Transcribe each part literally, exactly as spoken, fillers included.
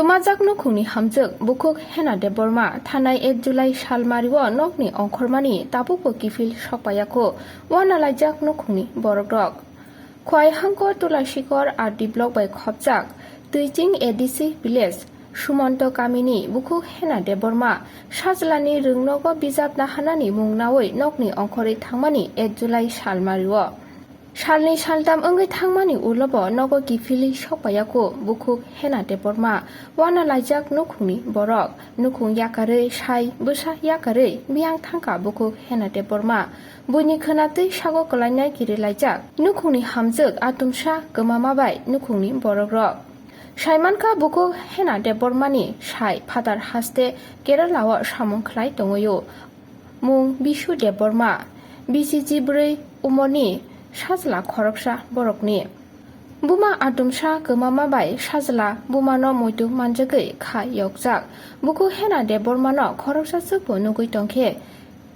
Kwmajak nukhungni hamjwk bukhuk Hena Debbarma thanai ek July salmario nokni ongkhormani tabukbo kiphil sokpaiya kho, uanalaijak nukhungni borokrok. Khwai hangkor Tulasikor R D block bai khopjak Twiching A D C village Sumonto kamini bukhuk Hena Debbarma sajlani rwngnogo bijap naharnani mung naui nokni ongkhorwi thangmani ek July salmario. Salni saltam wngwi thangmani ulobo nogo kiphilwi sokpaiya kho bukhuk Hena Debbarma, uanalaijak nukhungni borok, nukhung yakarwi sai bwsa yakarwi biyang thangkha bukhuk Hena Debbarma. Buini khwnatwi sago kwlainai kirilaijak nukhungni hamjwk atumsa kwmama bai nukhungni borokrok. Saimankha bukhuk Hena Debbarmani sai phatar haste Kerala o samung khlai tongwi-o. Mung Bishu Debbarma, bisi chibrwi umorni sajla khoroksa borokni. Buma atumsa kwmama bai sajla bumano muitu manjagwi kha yokjak. Bukhuk Hena Debbarmano khoroksa swkbo nugwi tongkhe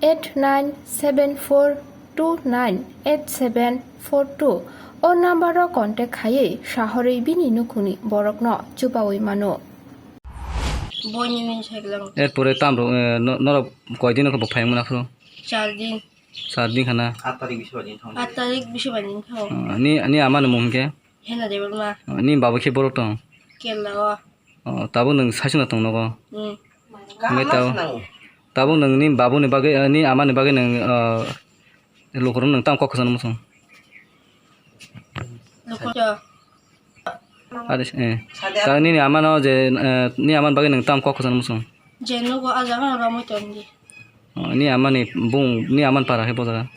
eight nine seven four two nine eight seven four two o number o contact khaiwi sahorwi bini nukhungni borokno chubaui mano. Boini min sai lang. Erpore tamrok, eh, no-, norok koidin wngkha bo phai wngmani aphuru? Char din. Char din khana? Aat tarik bisobar din thang. Aat tarik bisobar din thang. Ah, ni, ni ama ni mung hwnkhe? Hena Debbarma. Ah, ni babo khe borok tong? Kerala o. Oh, tabuk nwng saichung tong nogo? Hmm. Hwnkhai tabuk, tabuk nwng ni babo ni bagwi, eh, ni ama ni bagwi nwng, eh, lukurok nwng tamo kok kwchangno muchung? Lukurok. Ade, eh. Ta nini ama no je, eh, ni ama ni bagwi nwng tamo kok kwchangno muchung? Je nugo ah jaga no romwi tongdi. Oh, ni ama ni bung, ni ama ni para khe bo jaga?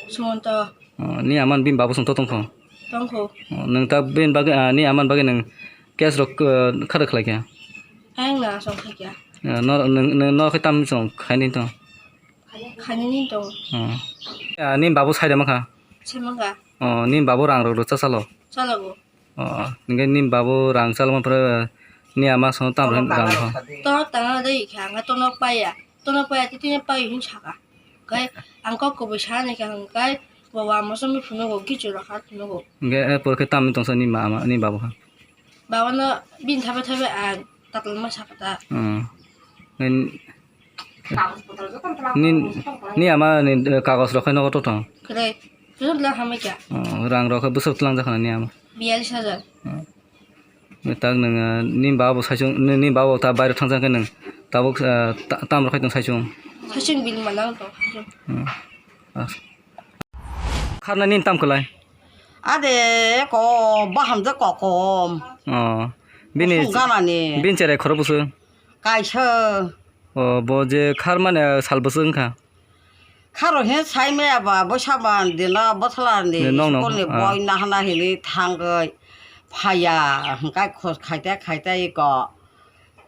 Sumonto. Oh, ni ama ni bini babo song to tongkho? Tongkho. Oh, nwng ta bini bagwi, ah, ni ama ni bagwi nwng case rok, eh, khada khlai kha? Ayang na song khai kha. Eh, nor-, nwng, nwng nor khe tam song khaini tong? Khaini tong. Oh. Ah, ni babo sai da ma kha? Sai ma kha. Oh, ni babo rang rok rw cha chalo? Chalogo. Oh, hingke ni babo rang chalma pore ni ama song tam rang rok. Tono tanga dei kha, hingke tono paya. Tono paya, titini payo hin saka. Hingke ang kok kubui sa ni kha, hingke bo ama song mi phunugo, kichu rok ha phunugo. Hingke, eh, pore khe tam tongsa ni ma ama, ni babo kha? Baba no bin thabe thabe ang tatal ma saka ta. Hmm. Ni, ni ama ni, eh, kagos rok khe nogo to tong? Kwrwi. Kwrwi le hamai kha. Oh, rang rok khe bwswk tlang jak khana ni ama? Biyalish hajar. Hmm. Tak nwng, eh, ni baba bo saichung, ni, ni baba bo ta bairok thang jak khe nwng tabuk, eh, ta-, tam rok khai tong saichung? Saichung bini manang tong. Hmm. Ah. Kharna nini tam kwlai? Ade ko bahamjak kokom. Oh. Bini, bini cherai khorok bwswk? Kaisa. Oh, bo je khar mane sal bwswk wngkha? Kharo he sai maya ba bwsa ban dino bwsala ni, ne, nong, nong, school ni ah, boi nahana hini thangwi phaiya, hwnkhe khos khaite khaite iko.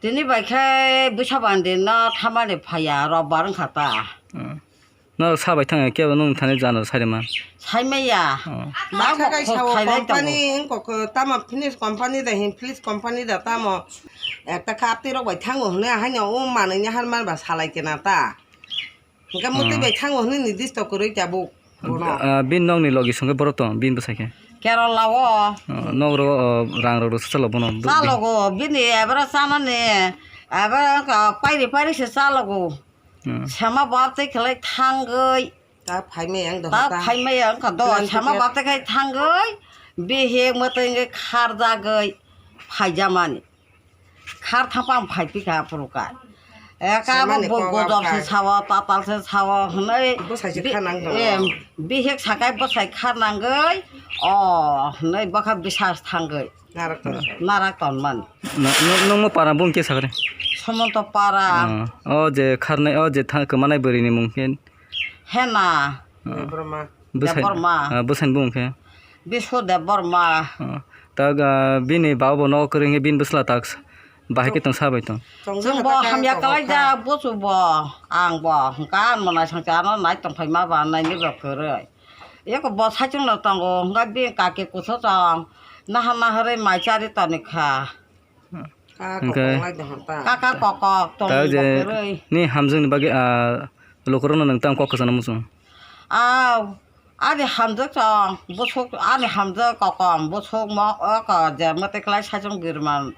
Tini bai khe bwsa ban dino thamani phaiya, robbar wngkha ta. Hmm. Norok sa bai thangya, kebo nung thani jano sairima? Saimaya. Oh. Ba bo khos khailai tongo. Company, wngkha kho, tamo finish company da hin, finish company da tamo. Ekta kha aptwi rok bai thango hwnwi, haino o manwi ni han man ba salai kena ta. Hwnkhe mwtwi bai thango hwnwi nidisto kwrwi tabuk bono. Ah, bini nokni logi songkhe borok tong, bini bwsai khe? Kerala o. Oh, nok ro, oh, rang rok rw salo bono. Chalogo, bini ebra chanani, ebra wngkha pairi pairi se chalogo. Hmm. Sema bab tei khlai thangwi. Ta phaimaya wng ta phaimaya wngkha do. Plan sema bab tei khai thangwi. Bihik mwtwi wngwi kharjagwi phaijamani. Khar thangpa ang phai phi kha phuru ka. Eka bo gojol se sao, tatal se sao hwnwi. Bwsai se kha nang tong. Bihik sakai bwsai kha nangwi. O hwnwi bwkha bisas thangwi. Narak ton. Narak ton man. Nungmo para bung ke sakre? Somonto para. O je kharnai, o je kwmanai bwrwi ni mung khe? Hena. Debbarma. Bwsai, Debbarma. Bwsai ni bung khe? Biswa Debbarma. Tak bini baba bo nogo kwrwi khe bini bwsla tak bahai khe tong sabai tong. Chwng bo hamya kwlai jak buchu bo ang bo hwnkha ang bo naisang cha ano nai tong phai ma ba nai ni bo kwrwi. Eko bo saichung no tongo hwnkha bini kaki kusu chong naha naharwi mai chari toni kha. Hwnkhe kaka kokok tong ta je kwrwi. Ni hamjwkni bagwi lukurokno nwng tamo kok kwchangno muchung? Aw, ani hamjwk chong bwswk, ani hamjwk kokom bwswk mo oko je mwtwi kwlai saichung birman.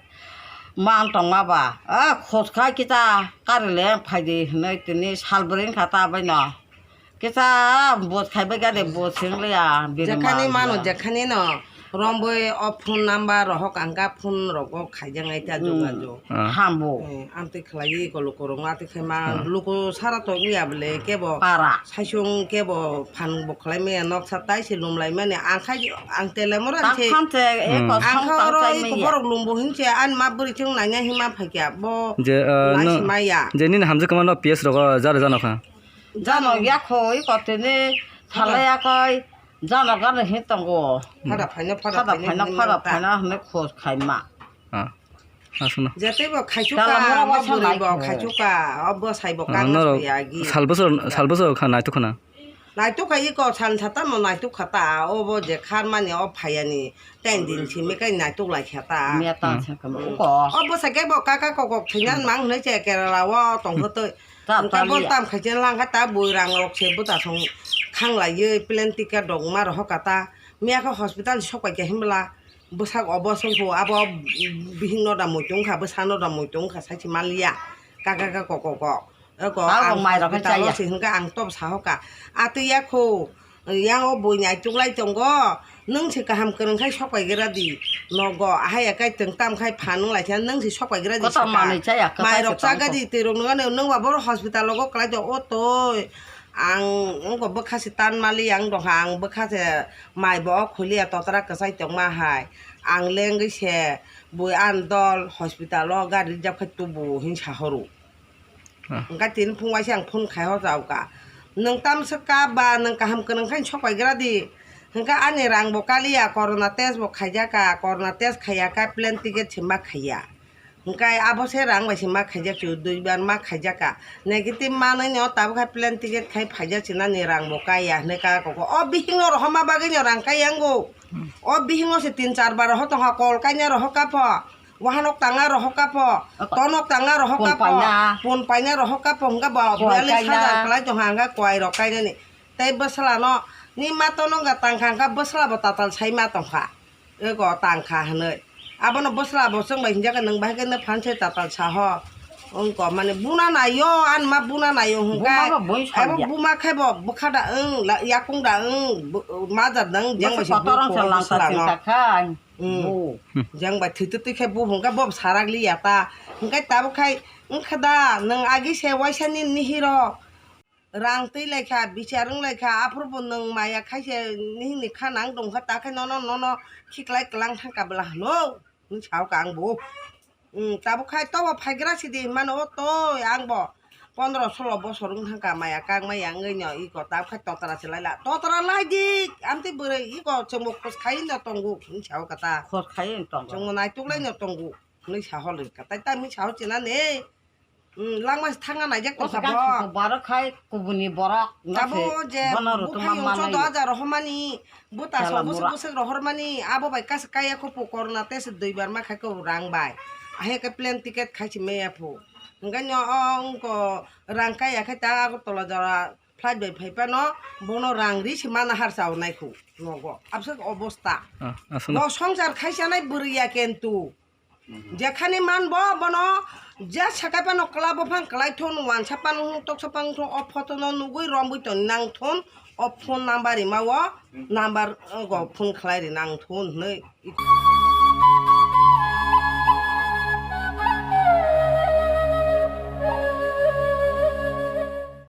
Man tongma ba, a khos khai kita kari le phai di hinui tini sal bwrwi wngkha ta bai no. Kisa bot khai bai gade bot sing le ya bini Jekhani man mano ya. Jekhani no romboi o phone number rohok ang ka phone rogo khaijak nai ta Hmm. jogajog. Ah. Hambo. Eh, amtwi khlai kolo korong atwi khai ma Ah. luku sara to wngya bole kebo Para. Saisung kebo phan bo khlai maya noksa tai se lum lai mani ang khai ang tele mora Tang se. Khan se Hmm. eko Ang song kha tang oro chai eko maya. Borok lum bo hin se ani ma bwrwi thung nai nai hin ma phai kya bo Je, ah, lai no, se maya. Je nini hamjak kwma no P S rogo jara jano kha. Jano yakho eko tini Phada. Salai yakoi jano gano hin tongo. Phada phaina, phada Phada phaina phaina, hin phada manta. Phaina hinui khos khai ma. Ah, aswkno. Jatei bo khaichuka, Kala mura bo wasa bwrwi bo naikho. Khaichuka, o bwsai bo Ah, kangma norok soya gi. Sal bwswk, sal bwswk kha naituk khna. Naituk kha iko sal sata mo naituk kha ta, o bo je kharmani o phayani ten din simi kai naituk lai kha ta. Miya ta Hmm. sa kama Hmm. uko. O bwsai khe bo kaka kokok thwinan Hmm. mang hinui che Kerala o tong kho twi. Ta Ang ta bo taliya. Tam khai chen lang kha ta bui rang rok se buta song khang lai ye plane ticket rok ma rohok ka ta. Miya khe hospital sok pai khe himla. Bwsak obo songkho abo bihik no da muitu wngkha, bwsa no da muitu wngkha, sai se maliya. Kaka ka kok kok kok. Eko Tabo ang mai rok hospital o kaya. Se hwnkha ang tobo sahoka. Atwi ya kho, yang o bui naituk lai tongo. Nwng se kaham kwrwng khai sok pai gra di. Nogo, ahai ya kai twng tam khai phan wng lai kha, nwng se sok pai gra di Kotor saka. Manwi chaya, kwthai Mai rok se tong chaga kho. Di, twi rok nungani, nwng ba boro hospital o kwlai tongo, o toi. Ang wngkha bwkha se tan mali, ang dongkha, ang bwkha se mai bo o khuliya totra kwchai tongma hai. Ang lengwi se bui ani dol hospital o gari rijak khai tubu hin sahoro. Ah. Hwnkhe tini phung waisa ang phone khai hor jao ka. Nwng tamsa kap ba nwng kaham kwrwng khai sok pai gra di. Hwnkhe ani rang bo kaliya, corona test bo khaijak ka, corona test khaiya khe plane ticket se ma khaiya. Hwnkhe abo se rang bai se ma khaijak chu, duibar ma khaijak ka. Negative manwi no tabuk khai plane ticket khai phaijak chinani rang bo kaya hinui ka koko. O bihik no rohorma bagwi no rang kaya wngo. O bihik no se tin char bar rohor tongkha, kol kaina rohor ka pho. Wahanok tanga rohor ka pho. Tonok tanga rohor ka pho. Pon paina. Pon paina rohor ka pho. Hwnkhe bo Kol biyallis kaina. Hajar kwlai tongkha hwnkhe kwai rok kainani. Tei bwsla no ni ma tono wngkha tangkha hwnkhe bwsla bo tatal sai ma tongkha. Eko tangkha hinui. Abono bwsla bo chwng bai hinjak khe nwng bahai khe nw phan se tatal saho. Wngko mane buna naio, ani ma buna naio hwnkhe. Buma bo boi abo salya. Buma khe bo bwkha da wng, la-, yakung da wng, bu-, majar da wng, jeng bai se kotor wng bukho se langka bwsla no. Singka kha. Hmm. Bu. Jeng bai thwi twi twi khe bu hwnkhe bo sarak liya ta. Hwnkhe tabuk khai wngkha da, nwng agi se waisa ni nihiro. Rang twi lai kha, bichar wng lai kha, aphuru bo nwng maya khai se nihini kha nang tong kha, ta khe nono, nono khiklai kwlang thang kha bwla hwno, hwn sa kha ang bo. Hmm, tabuk khai tobo phaigra sidi hwnmano, o toi ang bo pondro solo bosor wng thang kha, maya kang maya wngwi no iko tabuk khai totra se lai la, totra lai di, amtwi bwrwi iko chwngbo khos khai no tongo, hwn sa kha ta. Khos khai no tongo. Chwngbo naituk lai no tongo, hwnwi sa hor kha, tai tamo sa hor chinani. Hmm, langma se thangna naijak tongsa bo. Baro khai kubuni borok, no se, bono rutuma manai. Tabo je buphayung chodo hajar rohormani, buta so bwswk bwswk rohormani, abo bai kasa kaya kho po corona test duibar ma khai kho rang bai. Ahe khe plane ticket khai se maya pho. Hwnkhe no o wngko rang kaya khe ta Agartala jora flight bai phai phano bono rang ri se mana har chawi nai kho nogo. Abswk obosta. Ah, aswkno. Bo songsar khai chanai bwrwi ya kentu. Jekhani man bo bono je sakai phano kwla buphang kwlai thun, wansa phano hwn, toksa phano thun, o photo no nugwi romwi tong nang thun, o phone number rima o number go phone khlai ri nang thun hwnwi.